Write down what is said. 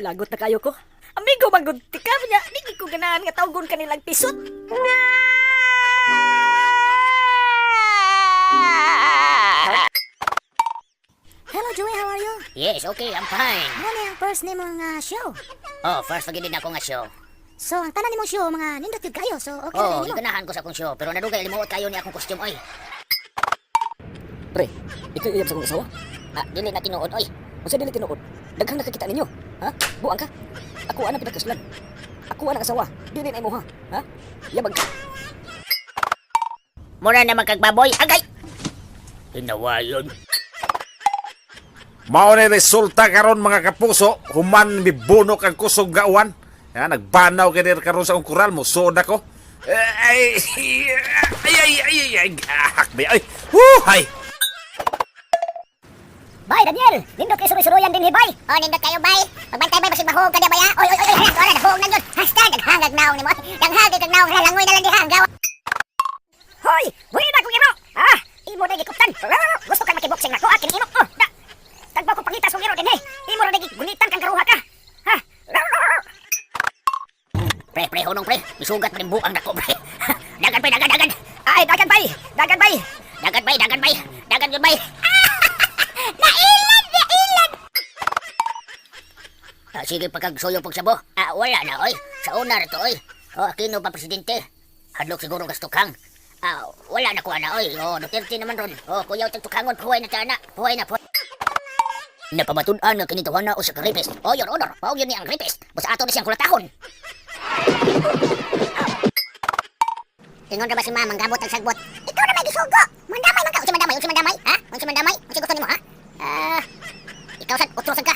Lagot na kayo ko. Amigo, magud ka niya. Di ko ganahan nga tawgon kanilang pisot. Hello, Joey. How are you? Yes, okay, I'm fine. Ano ni ang first name mong show? Oh, first pagilid ako nga show. So, ang tanan nimong show, mga nindot yun kayo. So, okay Oh, na nimo. ganahan ko sa akong show, pero nadugay limuot kayo ni akong costume oy. Pre, ikaw iyab sa akong asawa. Ah, dili na tinuod oy. Unsa dili tinuod? Daghang nakakita ninyo. Ha? Buang ka. Ako ana pinakaslan. Ako ang asawa. Dili na imo ha. Ha? Yabag ka. Mura na magkagbaboy. Agay. Hinawayon. Mao ni resulta karon, mga kapuso, human mibunok ang kusog nga uwan. Ya, nagbanaw kay dir karon sa akong kural mo suod ako. Ay ay ay ay ay ay gahak ba ay. Huhay. Bye, Daniel! Nindot kay suroy-suroyan din, bay! Oh, nindot kayo, bay! Pagbantay, bay, basig mahog ka niya, bay, ha? Oy, oy, oy, oy, hala, nahog na yun! Hasta, daghangag naong ni mo! Daghangag kag naong, langoy na lang diha, ang gawa! Hoy! Buhi na akong iro! Ah! Imo na gikuptan! Gusto kang makiboxing na ko, akin imo! Oh, da! Tagbaw ko pangita sa iro din, eh! Imo ra gunitan kang karuha ka! Ha? Pre, pre, hunong pre. Isugat pa rin buang nako pre. Dagan pre, dagan, dagan. Ay, dagan bay! Dagan bay! Dagan bay, dagan bay. Dagan yun bay. Nailan! Nailan! Ah, sige pagkagsuyo pagsabo. Ah, wala na oy. Sa una ra to oy. Oh, Aquino pa presidente. Hadlok siguro gastukhang. Ah, wala na ko ana oy. Oh, Duterte naman ron. Oh, kuyaw tag tukhangon puway na ta ana. Puway na puway. Napamatud-an nga kini tawana usa ka rapist. Oh, Your Honor, mao yun ni ang rapist. Basta ato ni siyang kulatahon. Ingon ra ba si mama, gabot ang sagbot? Ikaw na may gisugo! Mandamay man ka! Unsa mandamay? Unsa mandamay? Ha? Unsa mandamay? Unsa gusto nimo, ha? Ah, ikaw sad, utro sad ka.